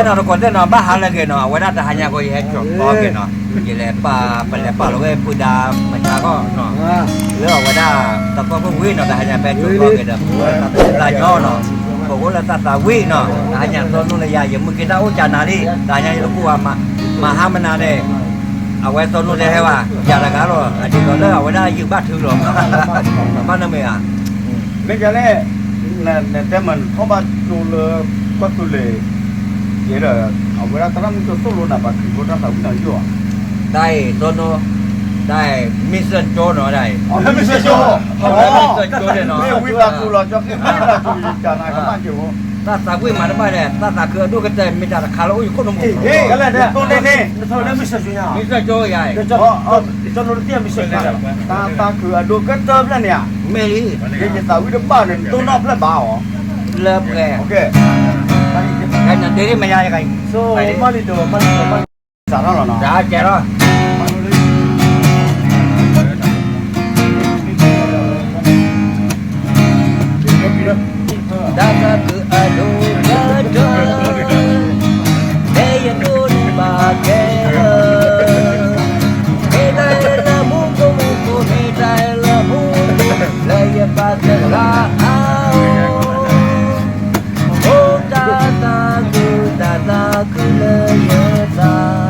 နီၤတကိးသ့ၣ်နီၤ ဘၣ်ဟါလၢအဂ့ၤနီၤ အဝဲဒၣ်တဟါညါကီး ယဟဲကၠီၤသီက့ၤနီၤ ယလဲၤပာ် ပလဲၤပာ်လီၤဝဲပှၤဒါမၤဆါကီၢ်နီၤ လၢအဝဲဒၣ် တသီဖိဝံၤနီၤ တဟါညါဖဲကၠီၤသီက့ၤဒီး ပဝဲလၢတၢ်သးညီနီၤ ပအိၣ်လၢတၢ်သးဝံၣ်နီၤ တဟါညါသီနူလၢယၤ ယမုၢ်က့ၤတၢ်အိၣ်ကၢနၤလံ တဟါညါယတကူၣ်ဝဲ မၤဟါမနၤန့ၣ် အဝဲသီနူတဟဲဘၣ် ယၤတဂၤလီၤ အဒ်သိးလၢအဝဲဒၣ်ယုၢ်ဘၣ်ထုလီၤ ဘၣ်နမ့ၢ်ဧါ မ့ၢ်ယၤလဲၣ် နတဲမ့ၢ်ထီၣ်ဘၣ်ကၠိလၢကီၢ်သူလ့ၤ ယဲဒီး အဝဲဒၣ်သရၣ်မုၣ်ကၠိသိၣ်လိနၤ ပှၤခရံာ်ဖိတၢ်သးဝံၣ်နီၤယိၣ်ဧါ တၢ်အံၤ သီနိ တၢ်အံၤ မ့ၢ်စၢၣ်ကၠိနီၤ တၢ်အံၤ မ့ၢ်စၢၣ်ကၠိ မ့ၢ်စၢၣ်ကၠိန့ၣ်နီၤ မ့ၢ်ဝံသးစူၤလီၤ ကၠီက့ၤဝံသးစူၤ ယကၢ်နၤကဘၣ်က့ၤဖိ တၢ်သးဝံၣ်မၤတဘၣ်ဒီး တၢ်သးခုအဒိၣ်ကတၢၢ် မ့ၢ်တၢ်တခါလၢအိၣ်ယခိၣ်နူာ်မူခိၣ် မ့ၢ်စၢၣ်ကၠိယၤအံၤ တၢ်သးခုအဒိၣ်ကတၢၢ်ဖျၢၣ်န့ၣ်ဧါ မ့ၢ်လံ ယသးဝံၣ်တဘၣ်န့ၣ် နတိၢ်နီၣ်ဖျၢၣ်ဘၣ်အီၤ လၢပှဲၤ နဒ့မယါယက မၤလံဒိး မၤလံဒိး မၤလံ စးထီၣ်လီၤနီၤ စးကဲလီၤ တၢ်သးခုအဒိၣ်ကတၢၢ် ဖဲယဒိးန့ၢ်ဘၣ်ကဲလၢ မ့ၢ်တၢ်လၢမူခိၣ်မူခိၣ် မ့ၢ်တၢ်လၢမူ လၢယပာ်သရၣ်အအိၣ် အိၣ်တၢ်သးခု တၢ်သးခုလၢယသး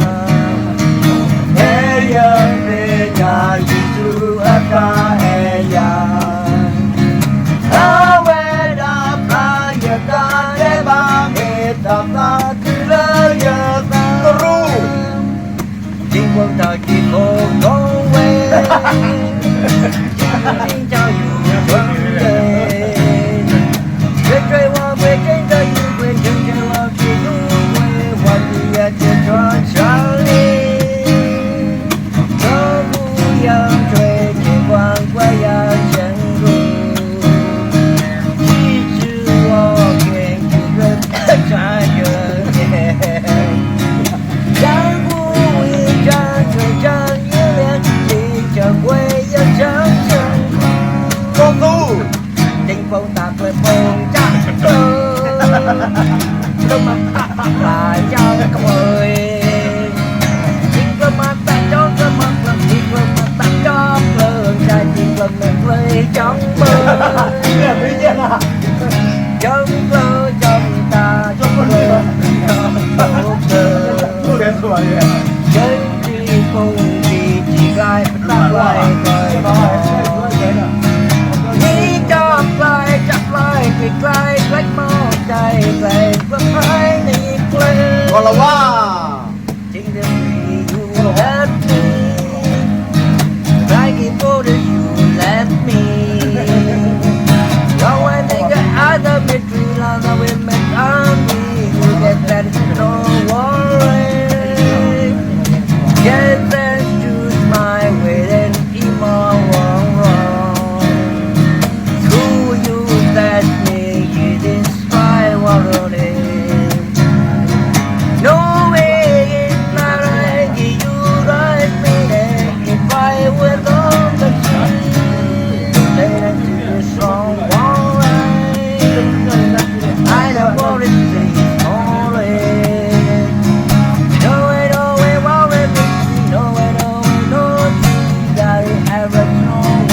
ဖဲယသ့ၣ်ညါယ့ၣ်ၡူးအတၢ်အဲၣ်ယၤ အဝဲဒၣ်ပာ်ယတၢ်ဒဲးဘး မ့ၢ်တၢ်သးခုလၢယသး တရူး ဒ့ကွၢ်တၢ်က့ၤခိၣ်ကီဝဲ ဒ့ကွၢ်တၢ်ယူၤကွဲး ဒ့ကွၢ်ဝဲ ဒ့ကွၢ်ဝဲ ဝၤဒုးယၤတၢ်တြီဆၢလံ ဒီးမူယၤထွဲ ဒ့ကွၢ်ကွၢ်ယၤဆၢ ကီၢ်လၤဝါ Like it border you left me. No one think I the mystery long that we met on me. You get that no worry. Get that to my way and be my wrong wrong. Who you that me, you didn't spy what on it. No way in my life you drive me there. If I was on the street, then I do the strong one way. I don't want to see more. No way, no way, no way, no way, no way, no way, I ever no one.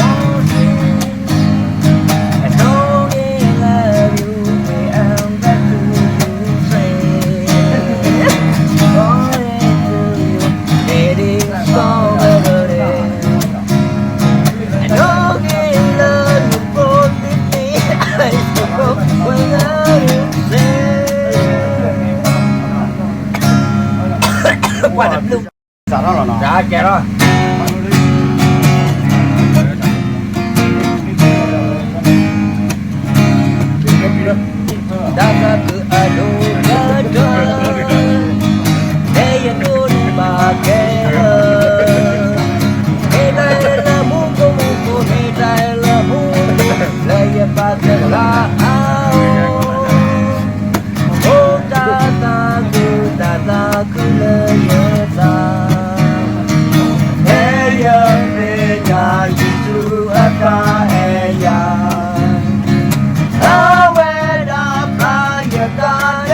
What a blue စးထီၣ်လီၤနီၤ စးကဲလီၤ တၢ်သးခုအဒိၣ်ကတၢၢ် ဖဲယဒိးန့ၢ်ဘၣ်ကဲလၢ မ့ၢ်တၢ်လၢမူခိၣ်မူခိၣ် မ့ၢ်တၢ်လၢမူ လၢယပာ်သရၣ်အအိၣ် အိၣ်တၢ်သးခု တၢ်သးခုလၢယသး ဖဲယသ့ၣ်ညါယ့ၣ်ၡူးအတၢ်အဲၣ်ယၤ အဝဲဒၣ်ပာ်ယတၢ်ဒဲး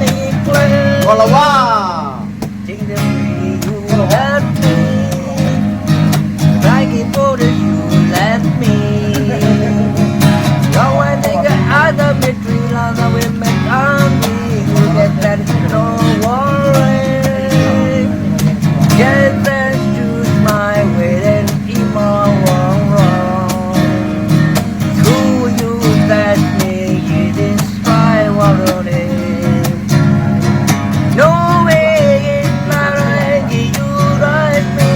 ကီၢ်လၤဝါ Take the free, you left me. Like it for the you left me. Now I think I the mystery, love that we make on me. You get that no worry. Yes, that's just my way and in my wrong. Who you that me, you destroy what it is. No way in my life you drive me.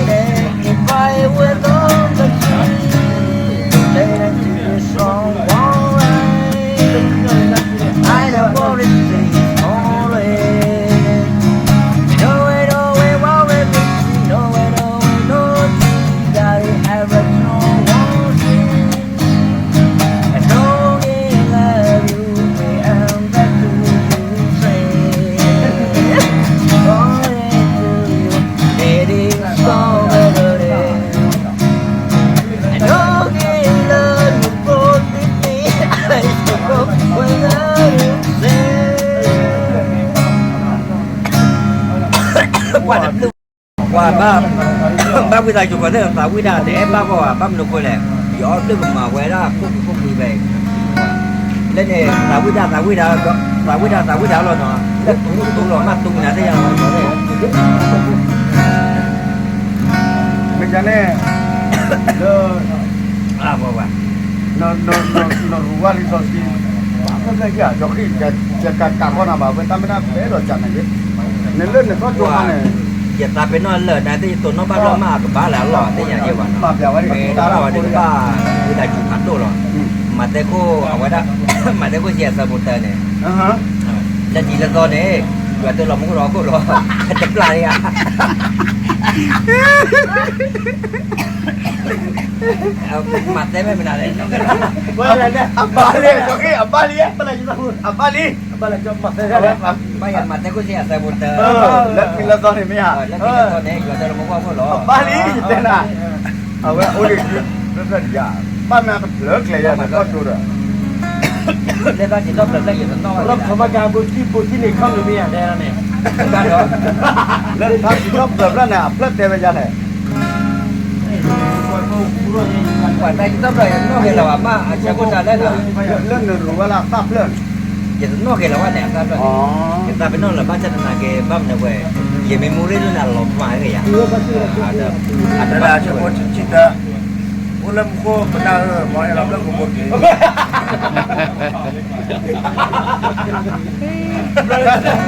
If I was on the street, then it's wrong, wrong way. I don't want to see only. No way, no way, wrong way, no way, no way, no way, got it, I was no one. I don't really love you, way I'm back to you, say. Only to you, let it go, let it. I don't really love you, broke with me. I spoke without you, say. ပှၤ ဘၣ်ဝံသးစူၤကီးသ့ၣ် သးဝံၣ်ဒၣ်တအဲၣ်ဘၣ်ဂီၢ်ဘၣ်, ဘၣ်မနုၤဃိလဲၣ်, ယအီၣ်ဘျုးကမၤဝဲဒၣ်ခိၣ်ဖံးခိၣ်ဖံးဖဲအံၤ, လၢန့ၣ် သးဝံၣ်ဒၣ် သးဝံၣ်ဒၣ် သးဝံၣ်ဒၣ် သးဝံၣ်ဒၣ်လီၤနီၤ, လၢတူၢ်တူၢ်လီၤ မ့ၢ်တူၢ်နၤသ့ၣ်ညါလီၤ, မ့ၢ်န့ၣ် လၢ အဝဲဝဲ နရူးဝၢ်လံစီဆှံ, ဘၣ်ဖဲဖဲက့ၤ ကၠီဃံၣ် ကကးကးဃီနၤဘၣ် ဝဲတၢ်မ့ၢ်တၢ်ဖဲဒီးကၢ်န့ၣ်က့ၤ, နလၢနသီၣ်ကၠိမးန့ၣ်, ယသးပ့ၤနီၣ်လၢာ်နၤသ့ၣ် ယတိၢ်နီၣ်ဘၣ်လီၤမး အကဘၣ်လၢအလီၢ်သ့ၣ်ညါယဲဘၣ်နီၤ, မ့ၢ်တၢ်ဘၣ်ဝဲဒၣ်ကဘၣ် ဝံသးစူၤဖးဒိၣ်လီၤ, မၤသဲခိၣ်အဝဲဒၣ်, မၤသဲခိၣ်စံးအဆၢဖိတၢ်န့ၣ် လၢတံၤလၢသီန့ၣ်, ယွၤတလီၤမူခိၣ်ဒီးဟီၣ်ခိၣ်လီၤ, တပျၢ်လံဧါ, မၤသဲမ့ၢ်မနုၤလဲၣ်, အဘၣ်လံ, အဘၣ်လံ, အဘၣ်လံ, အဘၣ်လံ, ဘၣ်ယၤမၤသဲခိၣ်စ့အဆၢဖိတၢ်, လၢတံၤလၢသီန့ၣ်မ့ၢ်ဧါ, လၢတံၤလၢသီန့ၣ် ယွၤတလီၤမူခိၣ်လီၤ, အဘၣ်လံ, တဲနၤ အဝဲအိၣ်ဒံး, ဘၣ်မ့ၢ်တဖျၢၣ်ကျဲၤယၤတကီၢ်ကျိဒီး, လၢတၢ်စံးထီၣ်ဖျၢၣ်ဖျၢၣ်ယတနီၣ်ဝဲ, လၢတၢ်စံးထီၣ်ဖျၢၣ်ဖျၢၣ်န့ၣ် အဖျၢၣ်တဲဝဲယၤလဲၣ်, ပှၤတၢ်စံးထီၣ်ဖျၢၣ်ယတနီၣ်က့ၤလၢၤဘၣ်, ဘၣ်အဆၢခိၣ်စးလဲၣ်ဒီး, လၢနရူးဝဲလၢအသၣ်ဖျၢၣ်န့ၣ် ယတနီၣ်က့ၤလၢၤဘၣ်န့ၣ် အသၣ်ဖျၢၣ်န့ၣ်, ယသးပ့ၤနီၣ်လၢၤဘၣ်ဆၣ်သနာ်က့ ဘၣ်မနုၤဝဲ, ယမ့ၢ်မူရ့ၣ်ဒိၣ်န့ၣ် အလီၤပှၢ်က့ၤယၤ, အတဒၣ်ဆၢဖိဆံတၢ, အိၣ်လၢမူခိၣ်ပနၢ်ဧၢ, မ်အဲၣ်လီၤဘျၢၣ်ကဘိတက့ၢ်,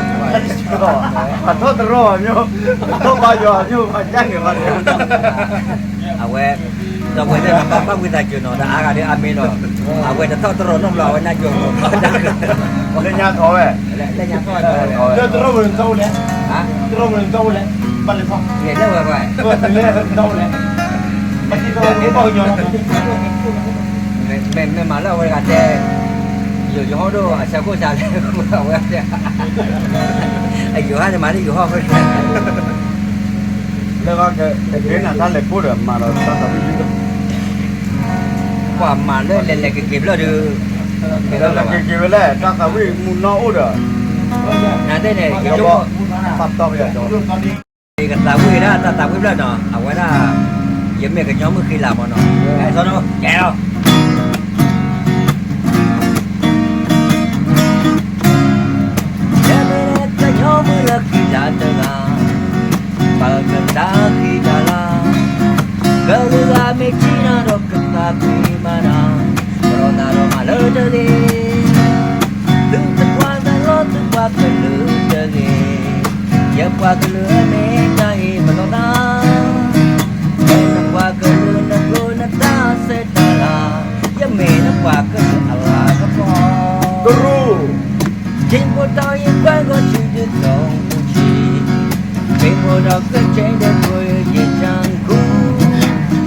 အထီၣ်တရီၢ်မ့ၢ်, အထီၣ်ဘါယွၤမ့ၢ်, အထီၣ်ဘါယွၤမ့ၢ်, အဝဲ ဒီးဝဲသ့ၣ်တဖၣ်ဘၣ်ဝံသးစူၤနီၤ, တၢ်အါဂၤဒီးအါမ့ၢ်လီၤ, အဝဲတထီၣ်တရီၢ်နီတဘျီ အဝဲနၢ်ကၠိ, လၢညါထီၣ်ဝဲ, လၢညါထီၣ်ဝဲ, တရီၢ်မနုၤတၢ်အိၣ်လဲၣ်, တရီၢ်မနုၤတၢ်အိၣ်လဲၣ်, ဘၣ်လဲၤထီၣ်, လဲၤဝဲဝဲ, တလဲၤတၢ်အိၣ်လဲၣ်, ဘၣ်ထံၣ်တၢ်အိၣ်လဲၣ်, မ့ၢ်မၤလၢအဝဲတဂၤတဲ, ယိၤယဟီၣ်ဒိၣ်အဆၢခိၣ်စးလဲၣ်, အဝဲတဲ, အယိၤဟၣ်န့ၣ်မၤလၢယိၤဟီၣ်ဖဲ လၢကက့ၤနၤတၢ်လဲၤပိၢ်ဒီး မၤဒီးတၢ်သးဝံၣ်လံ, ပှၤမၤလၢလဲၤလဲၤက့ၤက့ၤဖျၢၣ်ဒီး, လဲၤလဲၤက့ၤက့ၤဝဲလဲၣ် တၢ်သးဝံၣ်မုၢ်နီၢ်အိၣ်ဒီး, နတဲန့ၣ် ယဘၣ်ပာ်တီပယီၤဒီး, ကသးဝံၣ်ဝဲဒၣ်တၢ်သးဝံၣ်ဖျၢၣ်နီၤ အဝဲဒၣ်, ယမ့ၢ်ကညီမုၣ်ဃံလၤမးနီၤ, အဲၣ်, ကဲလီၤ ကညီမုၣ်လၢဃံလၤတဂၤ, ပကသးဃံတၢ်လၤ, ကလုာ်ဂၤမ့ၢ်ထံၣ်နၤဒီးကသးပ့ၤမးနၤ, ပလီၢ်သးဒီးမၤလၢတဂ့ၤ, သုတပှၢ်သးလီသုပှၤကလုာ်တဂ့ၤ, ယပှၤကလုာ်မ့ၢ်တၢ်အံၤပလီၢ်သး, နပှၤကလုာ်နကျိနတၢ်ဆဲးတၢ်လၤ ဒီးယကွၢ်ဂီၤဆူဒုးကျိၣ်မူဆံ, ဘ့ၣ်ဘိၣ်ဒီးက့ဆ့ဒီးကွၢ်ယ့ၢ်ဆၣ်ခူ,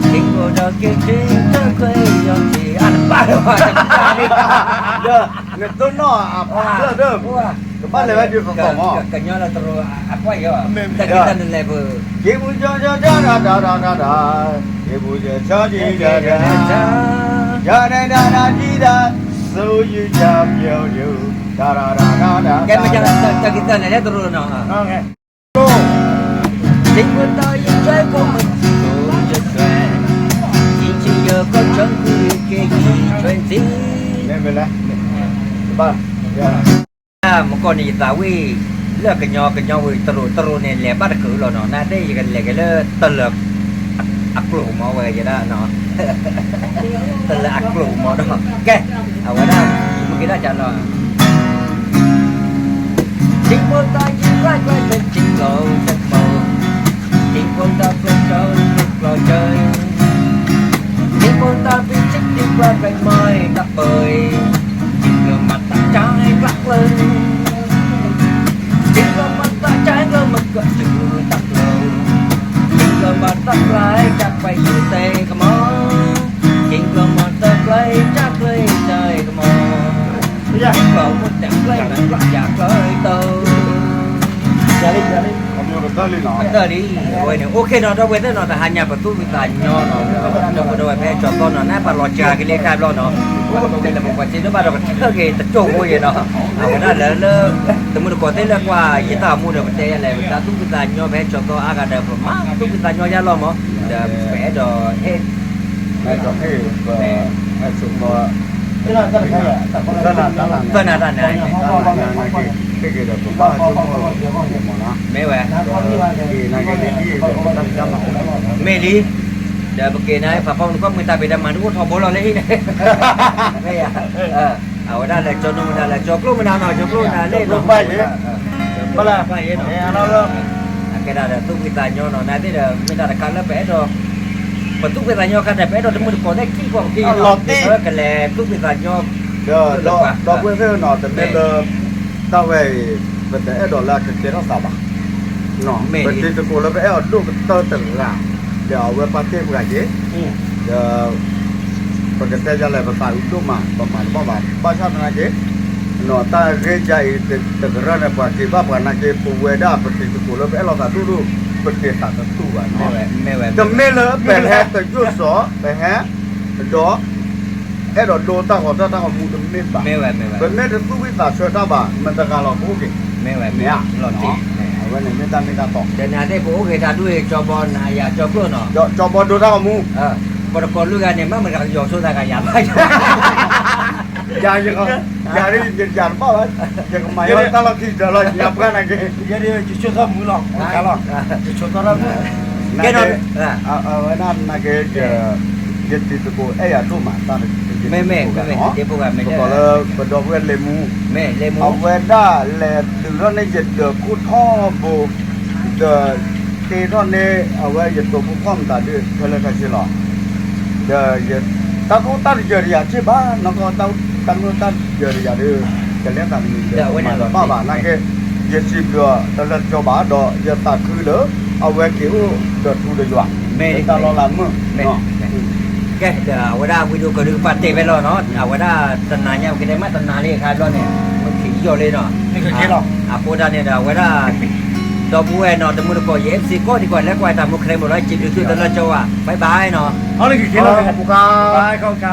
ဘ့ၣ်ဘိၣ်ဒီးက့ဆ့ဒီးကွၢ်ယ့ၢ်ဆၣ်ခူ, အတဘၣ်လၢၤဘၣ်, ဒီးနတိၢ်နီၣ်အဖျၢၣ်ဒီး, ကဘၣ်လဲၤဝဲဒုးကီကီၢ်မး, ကညီလၢတရူးအကွၢ်ယဲ, တၢ်ဂ့ၢ်တၢ်နလဲၤပူၤ, က့ပူၤကၠီကၠီတၢ်တၢ်တၢ်တၢ်တၢ်, က့ပူၤကၠီကၠီတၢ်တၢ်တၢ်တၢ်, ယၤတၢ်တၢ်တၢ်တၢ်တၢ်, စူယုၢ်ယၤပျီယုၢ်, တၢ်တၢ်တၢ်တၢ်တၢ်, တၢ်ဂ့ၢ်တၢ်နလဲၤတရူးနီၤ, သ့ၣ်မတၤယကဲကီးမုၢ်ကီးယကဲ, ယံၤဆံယကီၢ်ဆၢကုၢ်က့ၤယံၤထွဲသံ, မ့ၢ်ဝဲလဲၣ်, ဘၣ်, မကီၢ်န့ၣ်ယသးဝံၣ်, လၢကညီကညီဝံၤတရူးတရူးန့ၣ် လဲၤဘၣ်တကုာ်လီၤနီၤ, နတဲယကလဲၤက့ၤလၢတလၢာ် အကျိာ်မးဝဲယဲဒၣ်နီၤ, တလၢာ်အကျိာ်မးဒီး, ကဲ, အဝဲဒၣ်, မ့ၢ်က့ၤဒၣ်ကလီၤ သ့ၣ်မတၤယကဲကီးမုၢ်ကီးယကဲ, သ့ၣ်မတၤပျီကၠီတကျီၢ်ကၠီ, သ့ၣ်မတၤပျီကၠီတကျီၢ်ကၠီ, သ့ၣ်မတၤပျီကၠီတကျီၢ်ကၠီမးတၢ်ပၢၢ်, သ့ၣ်မတၤကၠီကျၢၢ်မကၢၢ်တကျီၢ်တကျီၢ်, သ့ၣ်မတၤပျီကၠီတကျီၢ်ကၠီကမး, သ့ၣ်မတၤပျီကၠီတကျီၢ်ကၠီကမး, သ့ၣ်မတၤပျီကၠီတကျီၢ်ကၠီကမး, ကတၢၢ်လံ, အဝဲန့ၣ် အိၣ်ခ့နီၤ ဒီပုၢ်ဝဲၢ်သ့ၣ်နီၤ, တဟါညါပသူၣ်ဖှံသးညီနီၤ, ဒီပုၢ်ဝဲၢ်ဖဲကၠီၤသီနီၤ, နပာ်လီၤစှၤက့ၤလံခါဘျီနီၤ, ပလဲၤမုၢ်ပှၤစ့ဒိၣ်ဘၣ်ဒီးကထၢၣ်က့ၤတကၠိၢ်ဖိယဲနီၤ, အဝဲဒၣ်လၢလၢ, တမုၢ်တကိးသ့ၣ်လၢကွၢ်ယတၢ်မူဒီး ပတဲယဲလဲၣ်, ပတၢ်သူၣ်ဖှံသးညီဖဲကၠီၤသီအါဂၤဒီး ပမၤသူၣ်ဖှံသးညီယါလီၤမး, ဒီးပအဲၣ်ဒိးဟ့ၣ် အဲၣ်ဒိးဟ့ၣ်ပ, အဲၣ်ဆိကမိၣ်, သၢနၤတၢ်နါ, သၢနၤတၢ်နါန့ၣ်, ဟ့ၣ်က့ၤဒီးပဘၣ်ဆိကမိၣ်မးနီၤ, မ့ၢ်ဝဲ, ဒီးက့ၤနာ်က့ၤလံ, မ့ၢ်လံ, ဒီးပက့ၤန့ၣ် ဖးဖီမုၢ်တခီၣ် မ့ၢ်တၢ်ဘ့ၣ်တၢ်မၤဒုးအိၣ်ထီဘိလီၤလၢဟံၣ်န့ၣ်, မ့ၢ်ယါ, အဝဲဒၣ်လဲၤကၠီၤနိမတၤလဲၣ်, ကၠီၤကျိၣ်မနုၤနီၤ, ကၠီၤကျိၣ်မနုၤလဲၣ်နီၤ, ဘၣ်ယဲ, ဘၣ်လၢ, ဘၣ်ယဲနီၤ, အကဲဒၣ်ဒီးသူၣ်ဖှံသးညီနီၤ, နာ်သ့ၣ်ဒီး မ့ၢ်တၢ်တခါလၢပအဲၣ်ဒိး, ပသူၣ်ဖှံသးညီခါဒီး ပအဲၣ်ဒိးတမုၢ်တကိးသ့ၣ်ခံကွၢ်ပခံ, လီၤတံၢ်, ကလဲၤသူၣ်ဖှံသးညီ, ဒီးဒီပုၢ်ဝဲၢ်သ့ၣ်နီၤ, တမ့ၢ်လၢ, တၢ်ဝဲအံၤ, ပတအဲၣ်ဒိးလၢအကကဲထီၣ်သးဘၣ် ပတံၤသကိးလၢပအဲၣ်အီၤဒိၣ်ကတၢၢ်တဂၤ, ဒီးအဝဲပာ်တ့ၢ်ပှၤက့ၤ, ဒီး, ပကတဲယလဲၣ် ပသးအုးဒိၣ်မး ပမၤတဘၣ်ဘၣ်, ဘၣ်ဆၣ်သနာ်က့, တၢ်ဂ့ၢ်ယါအံၤတကရၢၢ်န့ၣ် ပှၤက့ၤဘၣ်ပှၤနာ်က့ ပဝဲဒၣ်ပတံၤသကိးလၢပအဲၣ်လီၤသးဒိၣ်ဒိၣ်, ပက့ၤသးတတူၢ်ဘၣ်, တမ့ၢ်လၢပဟဲတယိၣ်စီၤ ပဟဲ, ဒီး အဲၣ်ဒိးဒိတၢ်ဂီၤတၢ်တၢ်ဂီၤမူတမ့ၢ်ဘၣ်, ပမ့ၢ်တသူၣ်ဝံၣ်သးဆၢတၢ်ဘၣ် မတဂၤလီၤကအိၣ်က့ၤ, မ့ၢ်ဧါ, အဝဲန့ၣ်မ့ၢ်တၢ်မ့ၢ်တၢ်တီ, ဒီးနသ့ၣ်ပအိၣ်က့ၤတၢ်ဒူၣ်အံၤ ကၠီဘီနၤယၤကၠီကျိၣ်နီၤ, ကၠီဘီဒိတၢ်ဂီၤမူ, ပတကိးလွံၢ်ဂၤန့ၣ် မ့ၢ်မတဂၤကယီၤဆိသးဂၤယၤဘၣ်, ယၤ, ယၤ, ယၤတဘၣ်ဘၣ်, ယကမၤယတၢ်လီၢ်ခံဒီးလီၤ ယၤပှၢ်နာ်က့ၤ, ယဆိသီမူလီၤ, ယဆိသီတၢ်မူ ကဲဒီး, အဝဲဒၣ်နာ်က့ၤ, ယတံၤသကိးအဲၣ်ယၤဒိၣ်မး, မ့ၢ်မ့ၢ်, ပကိးလၢပဒီပုၢ်ဝဲၢ်လ့မူ, အဝဲဒၣ်လဲၤတုၤထီၣ်န့ၢ်ယဒၢးခိၣ်ထီဘိ, ဒီးတ့ထီၣ်န့ၢ်အဝဲယတိာ်ဖိဖီၣ်မတၤဒုး ခဲလၢာ်ခဲဆ့လီၤ, ဒီး, တၢ်ကအိၣ်တၢ်တယၢၤတယၤစ့ၢ်ဘၣ်, နီၢ်ကီၢ်တၢ်ကအိၣ်တၢ်တယၢၤတယၤဒီး, ကလဲၤသးတမံၤဒီးမၤတဘၣ်ဘၣ်နာ်က့ၤ, ယစံးဘျုးအီၤတလၢာ်ကၠီဘၣ်ဒီး ယသးခုလၢ, အဝဲက့ၤအိၣ်ဒီးထူဒီးယွၤ, တၢ်လီၤလးမုၢ်, ကဲဒီးအဝဲဒၣ်ဝံဒိၣ်ကဒုကပာ်တ့ၢ်ဖဲလီၤနီၤ, အဝဲဒၣ်တနၤညါပကတဲမ့ၢ်တနၤလံအခါဘျီန့ၣ်, မ့ၢ်ခံယီၢ်လံနီၤ, အဃိဒၣ်န့ၣ်ဒီးအဝဲဒၣ်, ဒီပုၢ်ဝဲၢ်နီၤ တမုၢ်တကိး ယ FC ကိးဒံးကိး လဲၤကွၢ်တၢ်မူခရံာ်မိၢ်လီၤ စံးဘျုးသုတလၢာ်ကၠီဝဲ, bye bye နီၤ, ခီက